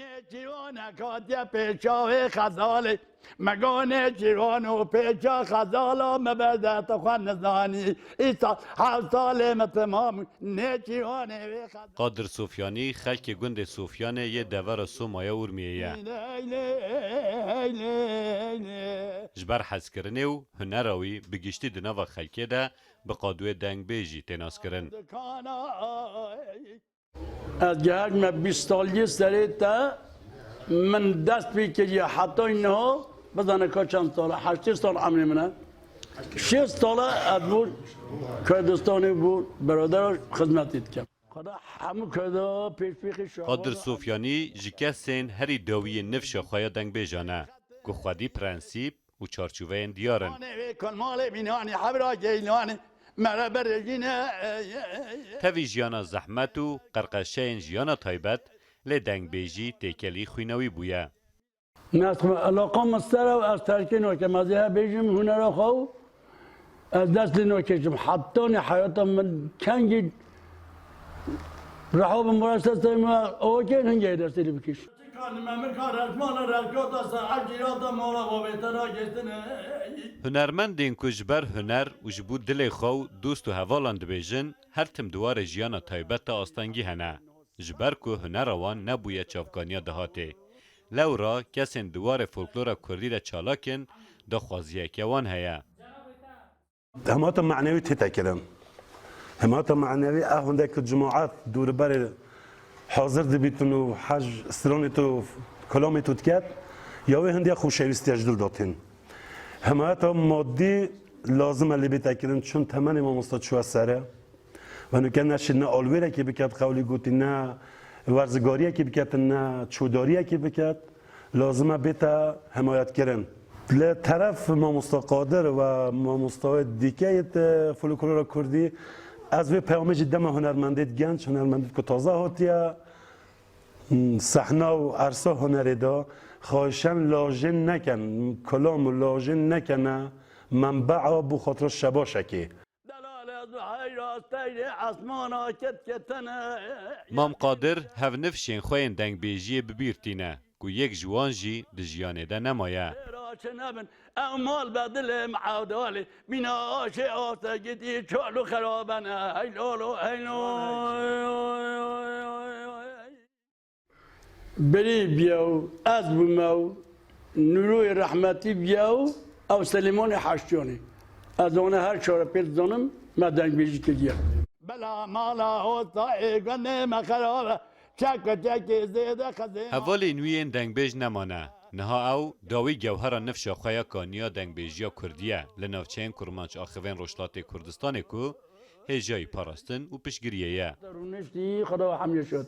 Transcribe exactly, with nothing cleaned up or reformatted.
Nêçîrwaneke hatiye pêşa wê xezalê. Me got nêçîrwan û pêşa xezala me berde tu xwe nizanî. Îsal heft salê me temam. Nêçîrwanê wê xezalê. Qadir Sofyanî xelkê gundê Sofyanê yê devera Somaya Urmiyê ye. Ji ber hezkirinê û hunera wî bi giştî di nava xelkê de bi qadûyê dengbêjî tê naskirin. Ez gehek me bîst saliyê serê te, min dest pê kiriye heta niha, bizane ka çend sal e, heştê sal emrê min e. Şêst sal e ez bo Kurdistanê, bo beradera xizmetê dikim. Xweda hemû Kurda pêşbîxî şaban Qadir Sofyanî ji kesên herî dawiyên nifşa xwe ya dengbêjan e, ku xwedî prensîp û çarçoveyên diyar in. Malê wê kol malê Mînanî, Hebra Geylanî, mere berê jî ne, e, e, e, e. Tevî jiyana zehmet û qerqeşeyên jiyana taybet, lê dengbêjî têkelî xwîna wî bûye. Min ez xwe, elaqam min ser e û ez terkê nakim. Ez ê her bêjim hunera xwe û ez dest lê nakêşim. Hetanî heyata min kengî reha bim, were ser serê min, ava kê hingê destê lê bikêşim. Hunermendên ku ji ber huner û ji bo dilê xwe û dost û hevalan dibêjin, her tim di warê jiyana taybet de astengî hene. Ji ber ku hunera wan nebûye çavkaniya dahatê. Lewra kesên di warê folklora kurdî de çalak in, daxwaziyeke wan heye. Hemata manewî tête kirin. Hemata manewî, ev hindek ku cemaet dûriberê hazir dibîtin û hej stranê tu, kelamê tu diket, ya wê hindiya xweşewîstiya ji dil datîn. Hemata madî lazim e lê bête kirin, çun temenê mamosta çûye sere. Ve nuke neşî ne alwêrekî biket, qewlî gotî, ne werzigariyekî biket, ne çûdariyekî biket. Lazim e bête hemayetkirin. Li teref mamosta Qadir ve mamostayê dîke yê folklora kurdî, ez vê peyamê jî dema hunermendêt genç, hunermendêt ku taze hatiye, hmm, sehna û ersa hunerê de, xahişen lajên nekin, kelam û lajên nekene menbea bo xatira şebaşekê. Delal ez û heyra seyrê esmana ketketene. Mam Qadir hevnifşên xwe yên dengbêjiyê bi bîr tîne, ku yek ji wan jî di jiyanê de nemaye. Raçe nebin, ew mal be dilê me evdalê, mîna aşê ase gidî çal û xerabene, hey lolo, hey lolo. Berî biyew, ez bûmew, Nûroyê rehmetî biyew, ew Selêmanê Heştiyanê. Ez wana her çare pê dizanim, me dengbêjî kiriye. Bela mala hosta ê gunê me xerabe, çek û çekê zêde xezê. Hevalên wî yên dengbêj nemane. Niha ew dawî gewhera nifşa xwe ya kaniya dengbêjiya kurdî ye li navçeyên kurmanc axivên Rojhilatê Kurdistanê ku hêjayî parastin û piştgiriyê ye. Rûniştî, Xweda we hemî şad.